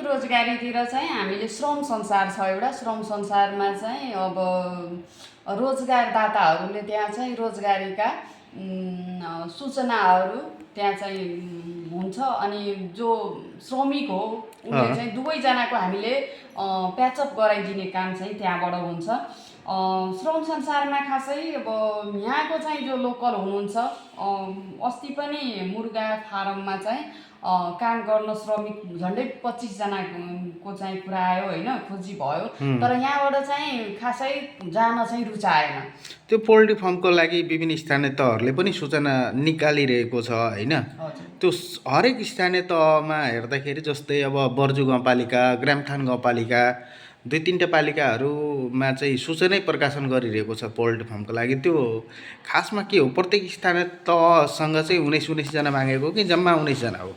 रोजगारीतिर चाहिँ हामीले श्रम संसार छ एउटा, श्रम संसारमा चाहिँ अब रोजगारदाताहरूले त्यहाँ चाहिँ रोजगारीका सूचनाहरू त्यहाँ चाहिँ हुन्छ। अनि जो श्रमिक हो उसले चाहिँ दुवैजनाको हामीले प्याचअप गराइदिने काम चाहिँ त्यहाँबाट हुन्छ। श्रम संसारमा खासै अब यहाँको चाहिँ जो लोकल हुनुहुन्छ, अस्ति पनि मुर्गा फारममा चाहिँ काम गर्न श्रमिक झन्डै 25 जनाको चाहिँ कुरा आयो होइन, खोजी भयो। तर यहाँबाट चाहिँ खासै जान चाहिँ रुचाएन। त्यो पोल्ट्री फार्मको लागि विभिन्न स्थानीय तहहरूले पनि सूचना निकालिरहेको छ होइन। त्यो हरेक स्थानीय तहमा हेर्दाखेरि जस्तै अब बर्जु गाउँपालिका, ग्रामथान गाउँपालिका, 2-3टा पालिकाहरूमा चाहिँ सूचनै प्रकाशन गरिरहेको छ पोल्ट्री फार्मको लागि। त्यो खासमा के हो, प्रत्येक स्थानीय तहसँग चाहिँ 19 जना मागेको कि जम्मा 19 जना हो?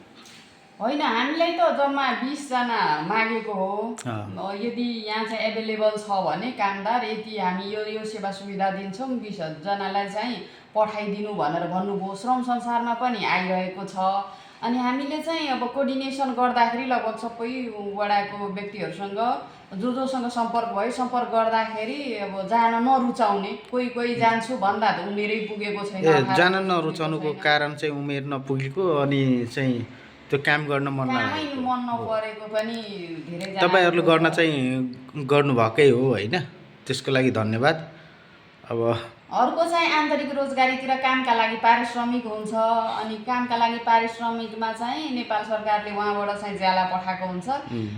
होइन, हामीलाई त जम्मा 20 जना मागेको हो। यदि यहाँ चाहिँ एभाइलेबल छ भने कामदार, यदि हामी यो सेवा सुविधा दिन्छौँ 20 जनालाई चाहिँ पठाइदिनु भनेर भन्नुभयो। श्रम संसारमा पनि आइरहेको छ। अनि हामीले चाहिँ अब कोअर्डिनेसन गर्दाखेरि लगभग सबै वडाको व्यक्तिहरूसँग जोसँग सम्पर्क भयो, सम्पर्क गर्दाखेरि अब जान नरुचाउने, कोही जान्छु भन्दा त उमेरै पुगेको छैन। जान नरुचाउनुको कारण चाहिँ उमेर नपुगेको अनि चाहिँ त्यो काम गर्न मन नपरेको पनि धेरै। तपाईहरुले गर्न चाहिँ गर्नुभएकै हो होइन, त्यसको लागि धन्यवाद। अब अर्को चाहिँ आन्तरिक रोजगारीतिर कामका लागि पारिश्रमिक हुन्छ। अनि कामका लागि पारिश्रमिकमा चाहिँ नेपाल सरकारले उहाँबाट चाहिँ ज्याला पठाएको हुन्छ।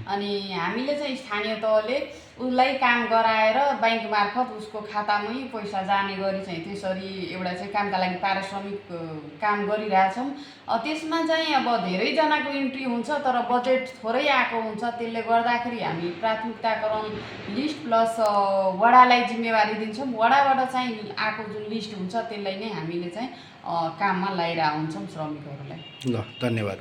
अनि हामीले चाहिँ स्थानीय तहले उसलाई काम गराएर बैंक मार्फत उसको खातामै पैसा जाने गरी चाहिँ त्यसरी एउटा चाहिँ कामका लागि पारिश्रमिक काम गरिरहेछौँ। त्यसमा चाहिँ अब धेरैजनाको इन्ट्री हुन्छ तर बजेट थोरै आएको हुन्छ। त्यसले गर्दाखेरि हामी प्राथमिकताक्रम लिस्ट प्लस वडालाई जिम्मेवारी दिन्छौँ। वडाबाट चाहिँ आएको जुन लिस्ट हुन्छ त्यसलाई नै हामीले चाहिँ काममा लगाइरहेको हुन्छौँ श्रमिकहरूलाई। ल, धन्यवाद।